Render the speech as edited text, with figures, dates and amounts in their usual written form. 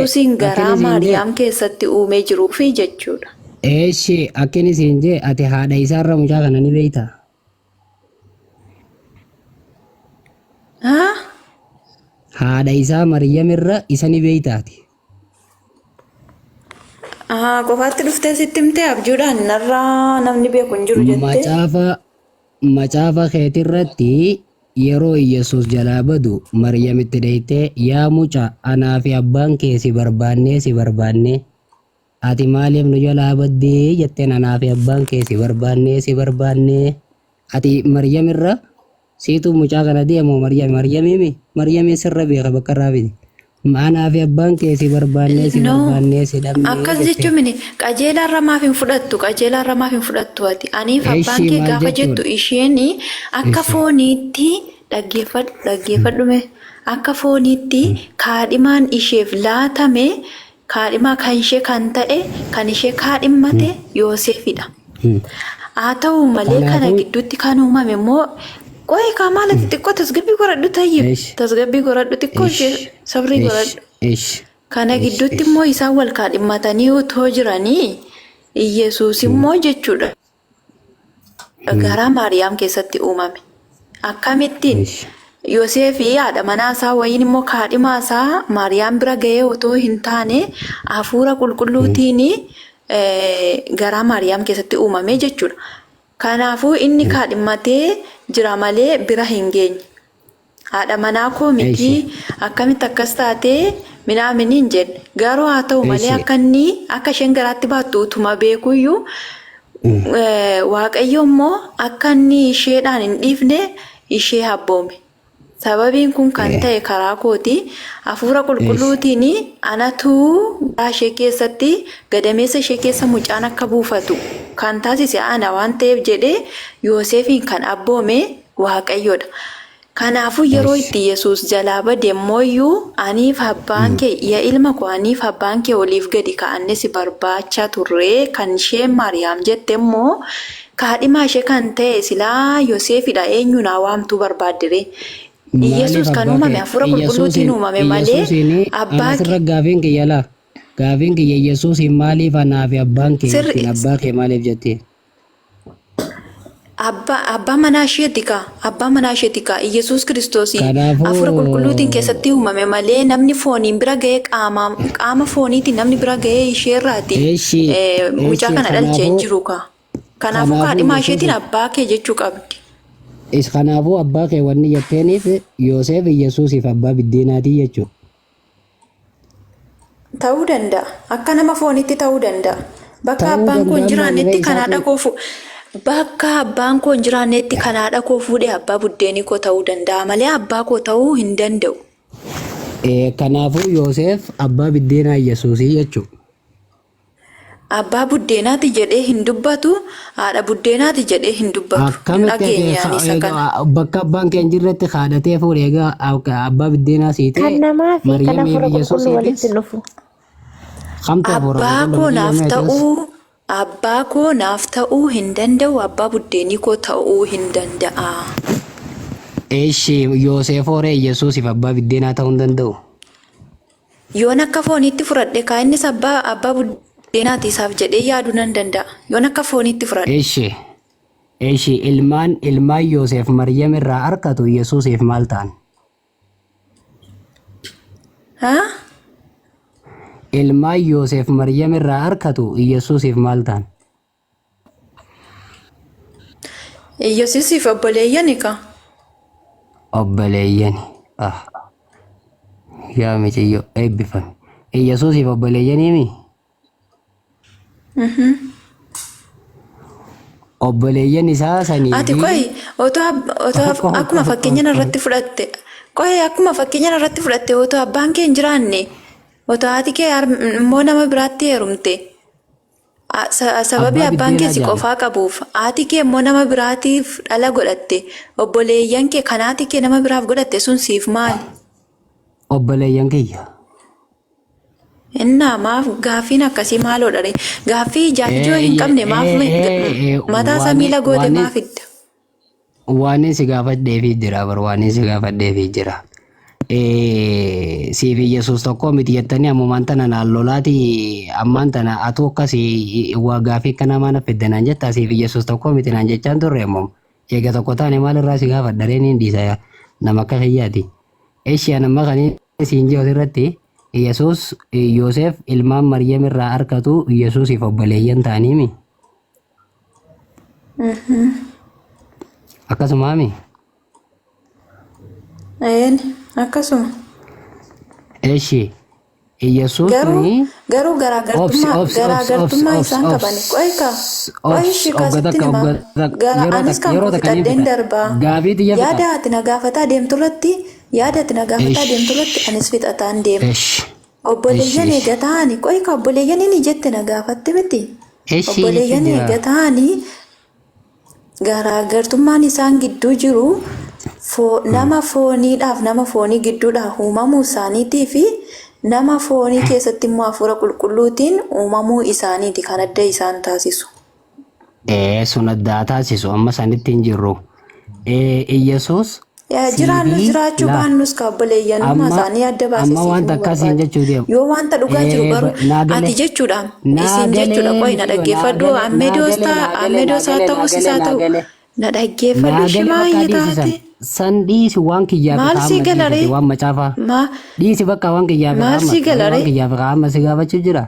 Yesuusiin Akkin garaa isiin jee Maariyaam keessatti uumee jiruufi jechuudha. Eeshi akkin isiin jee ati haadha isaarra mucaa kana ni beektaa? Haa? Haadha isaa Mariyamirra isa ni beektaati. Haa qofaatti dhuftee sitti himtee abjuudhaan narraa namni beeku hin jiru jettee. Macaafa macaafa keetirratti yeroo Iyyasuus jalaa badu Maryamitti dheyxee yaa mucaa anaa fi abbaan kee si barbaannee si barbaannee ati maaliif nu jalaa baddee jetteen anaa fi abbaan kee si barbaannee si barbaannee ati Maryamirra Siitu mucaa kana di'e moo Maryami? Maryamiimi? Maryamiin sirra beeka bakka irraa fidi. Anaa fi abbaan kee si barbaannee si No. barbaannee si dhabnee Akkas jette. jechuun mini qajeelaarra maaf hin fudhattu qajeelaarra maaf hin fudhattu ati aniif abbaan Eshi kee maal gaafa jettu jechuudha? isheen akka Eshi. fooniitti dhaggeeffadhu dhaggeeffadhu mee akka fooniitti kaadhimaan isheef laatame Kaadhimaa kan ishee kan ta'e, kan ishee kaadhimmate Yooseefidha. Haa ta'u malee kana Kanaafuu gidduutti kan uumame immoo qoyi kaa maal ati xiqqoo tasgabbii godhadhu tayyib ish tasgabbii godhadhu xiqqoo ish ishee sabrii ish godhadhu. ish Kana ish gidduutti ish immoo isaan wal kaadhimmatanii utoo jiranii Iyyasuus immoo jechuudha garaa Maariyaam keessatti uumame. Akkamittiin? Ish. Yoseefi haadha manaa isaa wayiin immoo kaadhimaa isaa Maariyaam bira ga'ee otoo hin taane hafuura qulqulluutiin garaa Maariyaam keessatti uumame jechuudha. Kanaafuu inni kaadhimmatee jira malee bira hin geenye. Haadha manaa koo mitii Eshi. akkamitti akkas taatee minaamin hin jenne. Garuu haa ta'u malee Eshi. akka inni akka isheen garaatti baattu utuma beekuyyuu Waaqayyo immoo akka inni isheedhaan hin dhiifne ishee abboome. Sababiin kun kan ta'e karaa kooti. Hafuura Eshi. qulqulluutiin anatu garaa ishee keessatti gadameessa ishee keessa mucaan akka buufatu kan taasise ana waan ta'eef jedhee Yooseefiin kan abboome Waaqayyodha. Kanaafuu yeroo Eshi. itti Yesuus jalaa bade immoo iyyuu aniif abbaan kee ya ilma koo aniif abbaan kee oliif gadi ka'anne si barbaacha turre kan isheen Maariyaam jette immoo kaadhimaa ishee kan ta'e silaa Yoseefidha eenyuun haa waamtuu barbaaddiree? Maaliif Iyyasuus kan abbaa uumame kee hafuura qulqulluutiin Iyyasuusiin uumame malee Iyyasuusiin abbaa ana kee sirra gaafiin kiyya laa gaafiin kiyya Iyyasuusiin maaliif anaa fi abbaan kee sirri ittiin abbaa kee maaliif jettee? Abbaa abbaa manaa isheeti kaa abbaa manaa isheeti kaa Iyyasuus Kiristoos hafuura qulqulluutiin Kanaafuu keessatti uumame malee namni fooniin bira ga'ee qaama qaama fooniitiin namni bira ga'ee isheerraati eshi mucaa eshi kana dhalchee hin kanaafuu jiru kaa. Kanaafuu kanaafuu kaadhimaa isheetiin Yesuusiif abbaa kee jechuu qabdi. is kanaafuu abbaa kee wanni jetteeniif Yoosef Yesuusiif abbaa biddeenaatii jechuudha. Ta'uu danda'a. Akka nama fooniitti ta'uu danda'a. Bakka Ta'uu abbaan koo hin danda'an maal jiraannetti ree kan haadha isaatu koo fu bakka abbaan koo hin jiraannetti kan haadha koo fuudhe abbaa buddeenii koo ta'uu danda'a malee abbaa koo ta'uu hin danda'u. Kanaafuu Yoosef abbaa biddeenaa Yesuusii jechuudha. Abbaa buddeenaati jedhee hin dubbatu, haadha buddeenaati jedhee hin dubbatu. Hin Akkamitti ati dhageenye ani isa kana. bakka abbaan kee hin jirretti haadhatee fuudhe egaa abbaa biddeenaa sii Kan ta'e namaa fi kan Maryamii hafuura fi qulqulluu Yesuusiifis walitti hin dhufu. kamtu hafuura Abbaa qulqulluu koo naaf miti yommuu ta'uu abbaa koo naaf ta'uu hin danda'u, abbaa buddeenii koo ta'uu hin danda'a. Eshi Yooseefoo ree Yesuusiif abbaa biddeenaa ta'uu hin danda'u. Yoon akka fooniitti furadhe kaa innis abbaa abbaa buddeenaati isaaf jedhee yaaduu nan danda'a. Yoon akka fooniitti furadhe. Eshi eshi ilmaan ilmaan Yooseef Maryam irraa arkatu Yesuusiif maal ta'an? Haa? Ilmaan Yooseef Maryam irraa arkatu Yesuusiif maal ta'an? Iyyasuusiif obboleeyyani kaa. Obboleeyyani. Ah. Yaa miciyyo eebbifami. Iyyasuusiif obboleeyyaniimi? Obboleeyyan isaa sanii Ati fi qoyi otoo otoo akkuma fakkeenya narratti fudhatte qoyi akkuma fakkeenya narratti fudhatte otoo abbaan kee hin jiraanne otoo haati kee immoo nama biraatti heerumte Sababii Abbaa abbaan kee biddeenaa si jaame. qofaa qabuuf, haati kee immoo nama biraatiif dhala godhatte, obboleeyyan kee kan haati kee nama biraaf godhatte sun siif maali? Obboleeyyan kiyya. Innaa maaf gaaffiin akkasii maaloodha ree? Gaaffii ijaaf ijoo hin qabne maaf mataa isaa miila goote maa fidda? Waanin si gaafadheefii jira bar waanin si gaafadheefii jira. Siif Yesuus tokko miti jettanii ammumaan tana naan lolaati, ammaan tana atuu akkas waa gaafii akka namaa na fidde naan jetta. Siif Yesuus tokko miti naan jechaan turre ammoo eega tokko taane maalirraa si gaafadha ree? Niin dhiisa, nama akka kiyyaati. Eshi, an amma kan siin jiru asirratti, Yesuus Yoosef ilmaan Maryam irraa argatu Yesuusiif obboleeyyan ta'aniimi. Akkasumaami. Een, akkasuma. Eshi, Yesuus Garuu tuni garuu obsi garaagartummaa obsi obsi obsi garaagartummaa obsi isaan qaban qoy ka qoy obsi ishii obga kaasittiin takka hima obga takka gara yeroo anis takka kan yeroo koo takka niin fixadheen fixa darbaa. gaafii xiyya fixa. Yaada ati na gaafataa deemtu irratti, yaada ati na gaafataa deemtu irratti anis fixataan deema. Eshi, eshi. Obboleeyyan Eshi, eega ta'ani, qoy ka, obboleeyyan inni jette na gaafatte miti. Eshi jechuun Obboleeyyan jira. eega ta'anii garaagartummaan isaan gidduu jiru nama fooniidhaaf nama foonii gidduudhaa uumamuu isaaniitii fi nama foonii keessatti immoo hafuura qulqulluutiin uumamuu isaaniiti kan adda isaan taasisu. Ee, sun addaa taasisu amma sanitti hin jirru. Yesuus Yaa, jiraannus siifii jiraachuu laa baannus ka obboleeyyanummaa amma isaanii adda baasee amma siif wanta himuu akkasiin barbaada. jechuu deemu. Yoo wanta dhugaa jiru Ee baru naa ati galee jechuudha, naa isin jechuudha, galee qoy na miti naa dhaggeeffadhu galee naa ammeedoos galee ta'a naa galee naa ammeedoos haa galee naa ta'us galee isaa naa ta'u galee na dhaggeeffadhu naa galee bakka shimaayyee dhiisi san taate. San dhiisi, waan kiyyaa fi Maal sii kaa'amma gala dhiisati ree? waan macaafaa Maa dhiisi, bakka waan kiyyaa fi maal kaa'amma sii gala waan ree? kiyyaa fi kaa'amma si gaafachuu jira.